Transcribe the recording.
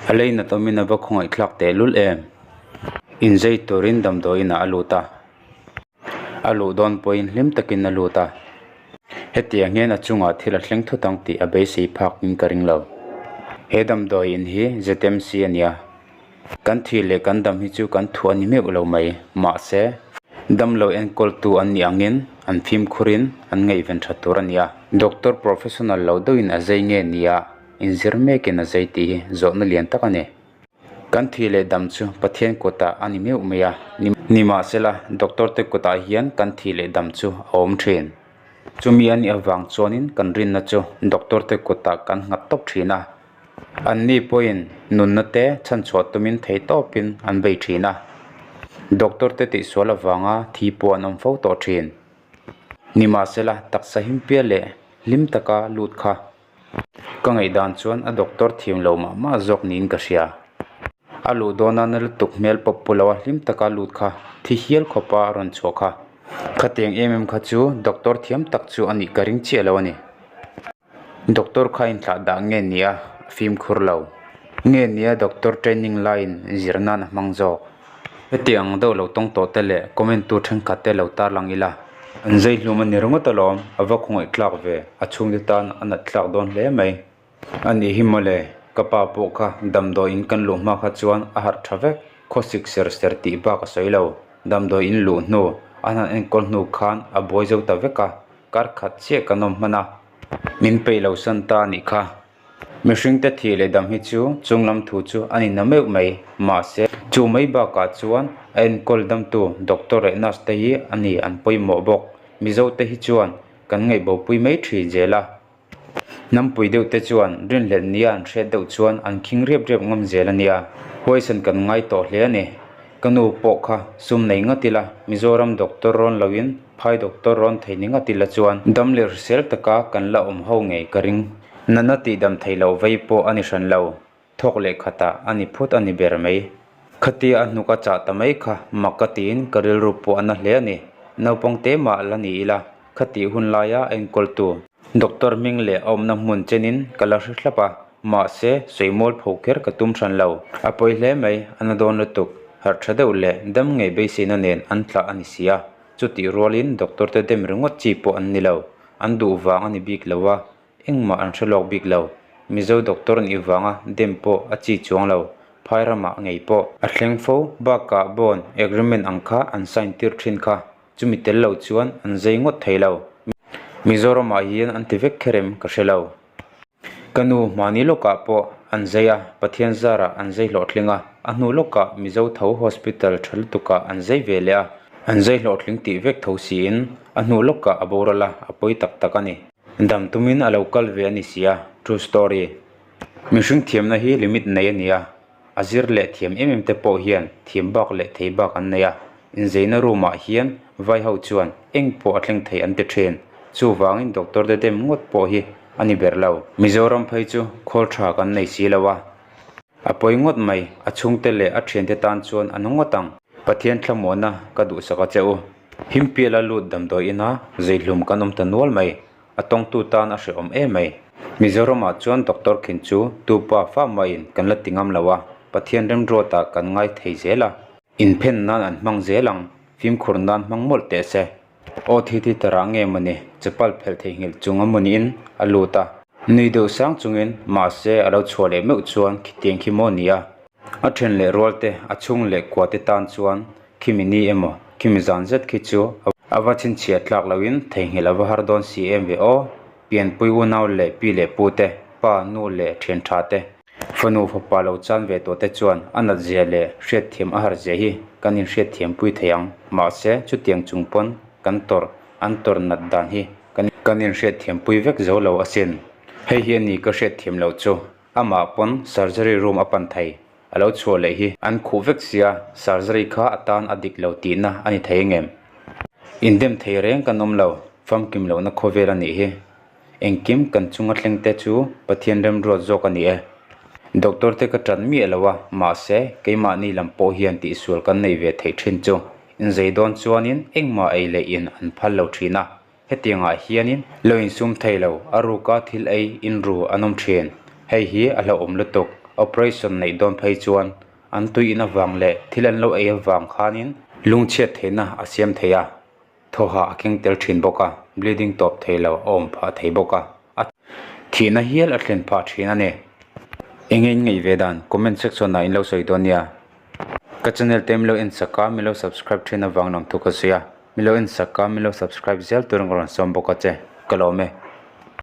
A leinat awmin a va khawngaihthlak tehlul em? Inzei turin damdawiinah a lut a. A luh dawn pawhin hlim takin a lut a. Hetiang hian a chungah thil a thleng thut ang tih a beisei phakin ka ring lo. He damdawiin hi ZMC a nia. Kan thih leh kan dam hi chu kan thuah a ni meuh lo mai. Mahse, damlo enkawltu an nih angin an fimkhurin an ngaihven tha tur a nia. Doctor professional lo deuhin a zei nge nia inzir mekin a zei tih hi zawhna lian tak a ni. Kan thih leh dam chu Pathian kutah a ni meuh mai a, nimahsela doctor te kutah hian kan thih leh dam chu a awm thin. Chumi a nih avang chuanin kan rinna chu doctor te kutah kan nghat tawp thin a, anni pawhin nunna te chhanchhuah tumin thei tawpin an bei thin a, doctor te tihsual avanga thi pawh an awm fo tawh thin. Nimahsela taksa himpial leh hlim taka lut kha Ka ngaihdan chuan a doctor thiam lo mah mah zawk niin ka hria. A luh dawna na lutuk hmel pawp pu loa hlim taka lut kha thi hial khawpa a rawn chhuah kha. Khatiang em em kha chu doctor thiam tak chu a nih ka ring chiah lo a ni. Doctor kha inthlah dah nge nia a fimkhur lo. Nge nia doctor training laiin zir nan a hmang zawk. Heti ang deuh lo tawng tawh te leh comment tu thenkhat te lo tarlang ila. An zei hlum a ni ringawt alawm, a va khawngaih tlak ve, a chhungte tan a nat tlak dawn hle mai. A nih hi mawle, ka pa pawh kha damdawi in kan luh hma kha chuan a harh tha vek, khawsik ser ser tih bak a sawi lo. Damdawi in luh hnu, an han enkawl hnu khan a buai zo ta vek a, kar khat chiah kan awm hman a. Min peih lo san ta a nih kha. Mihringte thih leh dam hi chu chunglam thu chu a ni na meuh mai. Mahse, chu mai bakah chuan a enkawl damtu doctor leh nurse te hi a ni an pawimawh bawk. Mizo te hi chuan kan ngaihbopui mai thin zel a. Hnampui deuh te chuan rinhlelh nia an hriat deuh chuan an khing riap riap ngam zel a nia. Huaisen kan ngai tawh hle a ni. Ka nu pawh kha sum nei ngat ila Mizoram doctor rawn loin phai doctor rawn thei ni ngat ila chuan dam leh hrisel taka kan la awm ho ngei ka ring. Nana tihdam theih loh vei pawh a ni hran lo, thawk leh khatah a ni phut a ni ber mai. Khatia a hnuk a chah ta mai kha mak ka tiin ka rilru pawh a na hle a ni. Naupang te mah la ni ila, khatih hun laia enkawltu doctor hming leh a awmna hmun chenin ka la hre thlap a, mahse sawimawl pho kher ka tum hran lo. A pawi hle mai, a na dawn lutuk, harh tha deuh leh dam ngei beiseina nen an tlah a ni si a, chutih rualin doctor te dem ringawt chi pawh an ni lo, an duh vang a ni bik lo a, Engmah an hre lawk bik lo. Mizo doctor nih vanga dem pawh a chi chuang lo. Phai ramah ngei pawh. A thleng fo bakah bond agreement ang kha an sign tir thin kha. Chumi tel lo chuan an zei ngawt thei lo. Mizoramah hian an ti vek kher em ka hre lo. Ka nu hmani lawkah pawh an zei a, Pathian zarah an zei hlawhtling a, a hnu lawkah Mizo tho hospital tha lutukah an zei ve leh a, an zei hlawhtling tih vek tho siin a hnu lawkah a boral a, a pawi tak tak a ni. Dam tumin a lo kal ve a ni si a, true story. Mihring thiamna hi limit nei a ni a, a zir leh thiam em em te pawh hian thiam bak leh thei bak an nei a, inzeina room ah hian vai ho chuan eng pawh a thleng thei an ti thin. Chuvangin doctor te dem ngawt pawh hi a ni ber lo. Mizoram phei chu khawl tha kan nei si lo a, a pawi ngawt mai, a chhungte leh a thiante tan chuan a na ngawt ang. Pathian thlamuahna ka duhsak a che u. Himpiala lut damdawi ina zeihlum kan awm ta nual mai, a tawngtu tan a hrehawm em mai. Mizoramah chuan doctor khin chu tupa fa mahin kan la ti ngam lo a, Pathian remruatah kan ngai thei zel a. Inphen nan an hmang zel ang, fimkhur nan hmang mawlh teh se. Aw thi thi ta rah nge mawni, chapal phelh theihnghilh chung a mawniin a lut a. Nui deuh sang chungin mahse a lo chhuah leh meuh chuan khitiang khi maw ni a. A then leh rual te, a chhung leh kua te tan chuan khimi ni emaw, khimi zan zet khi chu a va chhinchhiah tlak loin theihnghilh a va har dawn si em ve aw. Pianpui unau leh pi leh pu te, pa, nu leh thian tha te, fanu fapa lo chan ve tawh te chuan a nat zia leh hriatthiam a har zia hi kan inhriatthiampui thei ang. Mahse, chutiang chung pawn kan tawrh, an tawrh nat dan hi kan inhriatthiampui vek zo lo asin. Hei hi a ni ka hriatthiam loh chu. Amah pawn surgery room a pan thei. A lo chhuah leh hi an khuh vek sia, surgery kha a tan a dik lo tihna a ni thei ngem? Indem thei reng kan awm lo, famkim lohna khawvel a nih hi. Engkim kan chunga thleng te chu Pathian remruat zawk a ni e. Doctor te ka tan miah lo a, mahse keimahni lam pawh hian tihsual kan nei ve theih thin chu. Inzei dawn chuanin engmah ei leh in an phal lo thin a, Hetiangah hianin lo insum thei lo, a ruka thil ei in ru an awm thin. Hei hi a hlauhawm lutuk. Operation neih dawn phei chuan an tui in avang leh thil an lo ei avang khanin lungchhiat theihna a siam thei a, thawhah a keng tel thin bawk a, bleeding tawp thei lo a awm phah thei bawk a, a thihna hial a thlen phah thin a ni. Enge in ngaih ve dan? Comment section ah in lo sawi dawn nia. Ka channel te min lo en sak a, min lo subscribe thin avang lawm thu ka sawi a, min lo en sak a, min lo subscribe zel turin ka rawn sawm bawk a che. Ka lawm e.